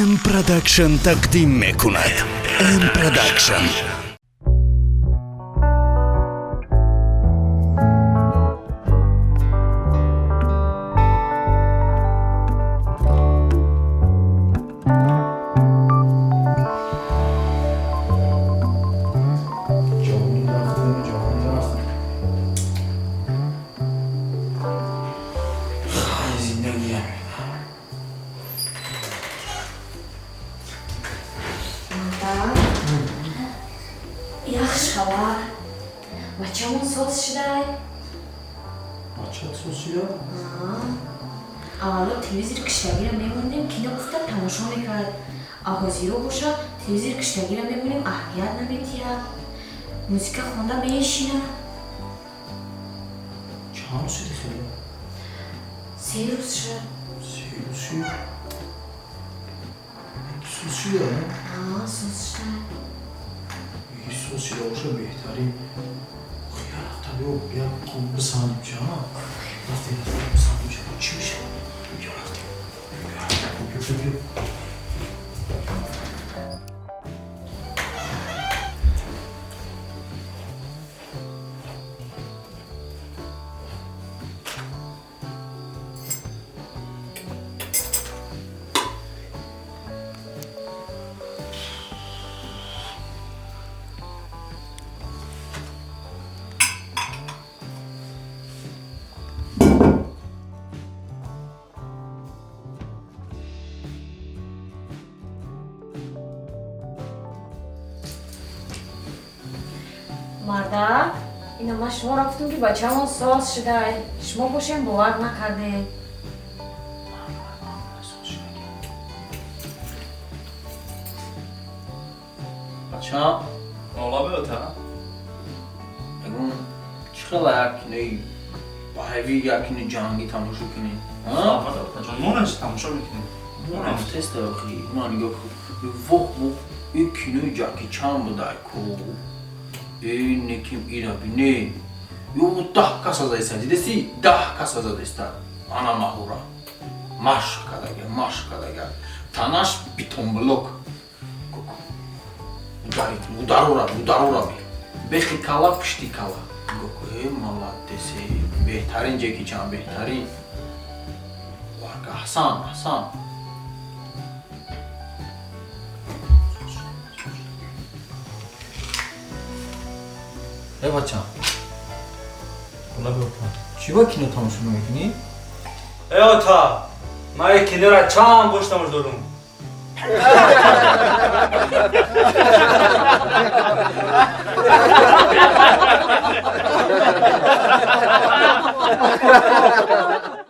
М Продакшн тақдим мекунад. М Продакшн. Ҷавони рафтем, ҷавони рафт. Хай, зиндагиам. Модар, як хабар. Бачамон соз шудай. Бачат соз шуда? Аввало телевизори киштагиро мемондем, кино гуфта тамошо мекард. А ҳозиро боша, телевизори киштагиро мемонем, аҳамият наметиҳад. Музика хонда мешинад. Чанд рӯз шуди хеле? 3 рӯз шуд. 3 рӯз шуд. Соз шуда? А, соз шудай. Соз шуда боша, беҳтарин. Охи, рафта биё, бия бисанҷим ча. Рафтем, рафтем, бисанҷим ча. Чӣ мешавад? Биё, рафтем. Биё, биё, биё. Мардак, ина ман шуморо гуфтам, ки бачамон соз шудай. Шумо бошем, бовар накардем. Соз шуда. Бачам, Ола биёта. ягон чӣ хела як кинои боевик, як кинои ҷангӣ тамошо кунем? А? Ҷон, мо наш тамошо мекунем. Мо рафтеста, охи. Ман нигоҳ кун. Воҳ, воҳ, ин кинои Ҷаки Чан будай ку. Э, неким ира бине. Ё 10 каса задаиста. Дидеси? 10 каса задаиста. Ана маҳура. Машқ кардага, машқ кардага. Танаш бетонблок. Удари, ударора, ударора би. Бехи кала, пишти кала. Нигоҳ кун, э, молодец. Беҳтарин Ҷеки Чан, беҳтарин. Варка, аҳсан, аҳсан. Э, бачам. Ола биёта. Чӣ ба кино тамошо намекунӣ? Э, ота, ман ин киноро чанд бош тамош дорум.